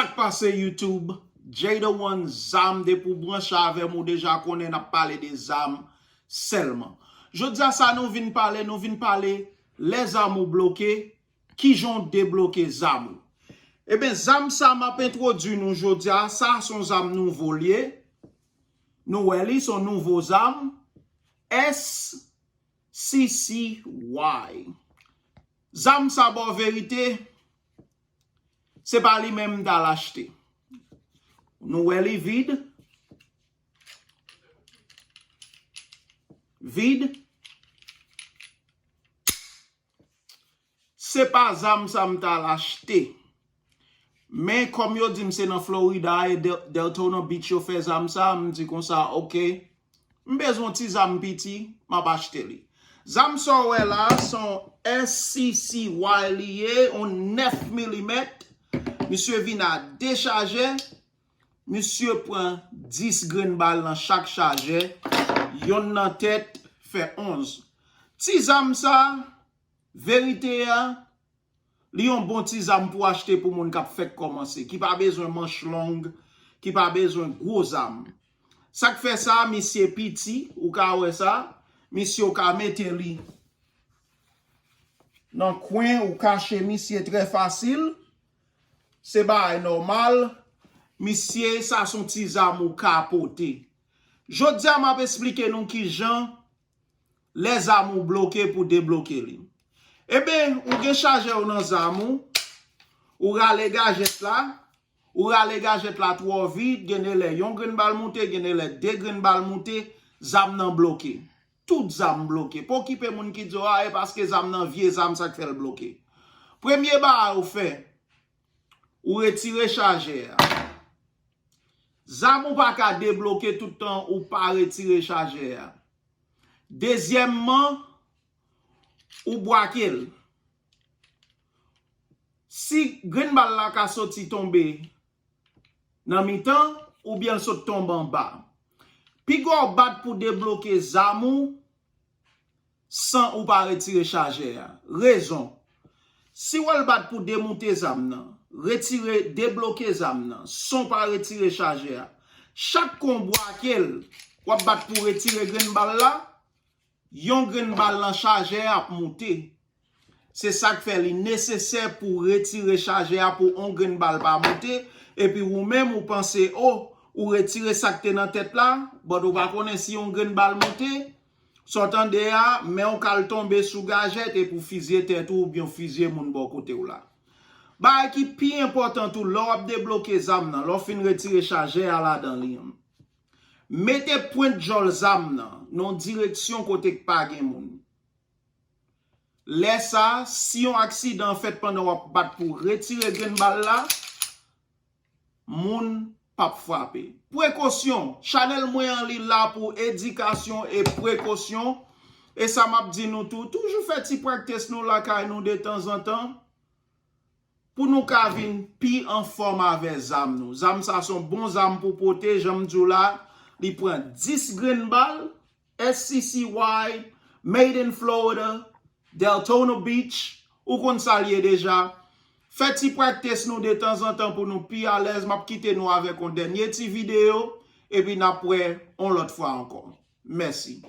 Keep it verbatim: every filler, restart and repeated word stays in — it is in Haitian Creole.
Sa k pase YouTube? Jada One zam, depi w branche avè m, ou deja konnen n ap pale de zam sèlman. Jodi a sa nou vin pale, nou vin pale lè zam ou bloke, kijan w debloke zam ou. Eben, zam sa m ap entwodui nou jodi a, sa se yon zam nouvo l ye. Nou wè li, se yon nouvo zam. S C C Y. Zam sa ba w verite, se pa li menm m t al achte. Nou wè li vid. Vid. Se pa zam sa m t al achte. Men kòm yo di m se nan Florida e Del- Deltona Beach yo fè zam sa, m di konsa, oke, m bezwen yon ti zam piti, m ap achte li. Zam sa w wè la, se yon S C C Y li ye, yon nèf milimèt. Misye vin a de chajè. Misye pran dis grenn bal nan chak chajè. Yonn nan tèt fè onz. Ti zam sa, verite a, li yon bon ti zam pou achte pou moun k ap fèk kòmanse, ki pa bezwen manch long, ki pa bezwen gwo zam. Sa k fè sa, misye piti, ou ka wè sa, misye ou ka mete li nan kwen, ou kache misye trè fasil, se bagay nòmal, misye, sa se yon ti zam ou ka pote. Jodi a, m ap esplike nou kijan lè zam ou bloke pou debloke li. Eben, ou gen chajè w nan zam ou, ou rale gajèt la, ou rale gajèt la twò vit, gen de lè yon grenn bal moute, gen de lè de grenn bal moute, zam nan bloke. Tout zam bloke. Pa okipe moun ki di w, a, e paske zam nan vye zam, sa k fè l bloke. Premye bagay ou fè, ou retire chajè a. Zam ou pa ka debloke tout tan ou pa retire chajè a. Dezyèmman, ou bwake l. Si grenn bal la ka soti tonbe nan mitan, oubyen l sot tonbe anba. Piga w bat pou debloke zam ou san ou pa retire chajè a. Rezon, si w al bat pou demoute zam nan, retire, debloke zam nan, san w pa retire chajè a, chak kon w bwake l, w ap bat pou retire grenn bal la, yon grenn bal nan chajè a ap moute. Se sa k fè li nesesè pou w retire chajè a pou yon grenn bal pa moute, epi ou menm ou panse, o, ou retire sa k te nan tèt la, but ou pa konnen si yon grenn bal moute, sa w tande a, men w ka al tonbe sou gajèt epi w fizye tèt ou oubyen w fizye moun bò kote w la. Bagay ki pi enpòtan tou, lè w ap debloke zam nan, lè w fin retire chajè a ladan li, mete pwent djòl zam nan nan yon direksyon kote k pa gen moun. Lè sa, si yon aksidan fèt pandan w ap bat pou retire grenn bal la, moun p ap frape. Prekosyon, chanèl mwen an li la pou edikasyon e prekosyon. E sa m ap di nou tou, toujou fè ti practice nou lakay nou detanzantan pou nou ka vin pi anfòm avè zam nou. Zam sa se yon bon zam pou pote, jan m di w la, li pran dis grenn bal, S C C Y, made in Florida, Deltona Beach, ou konn sa l ye deja. Fè ti practice nou detanzantan pou nou pi alèz. M ap kite nou avèk yon dènye ti videyo, epi n ap wè yon lòt fwa ankò. Mèsi.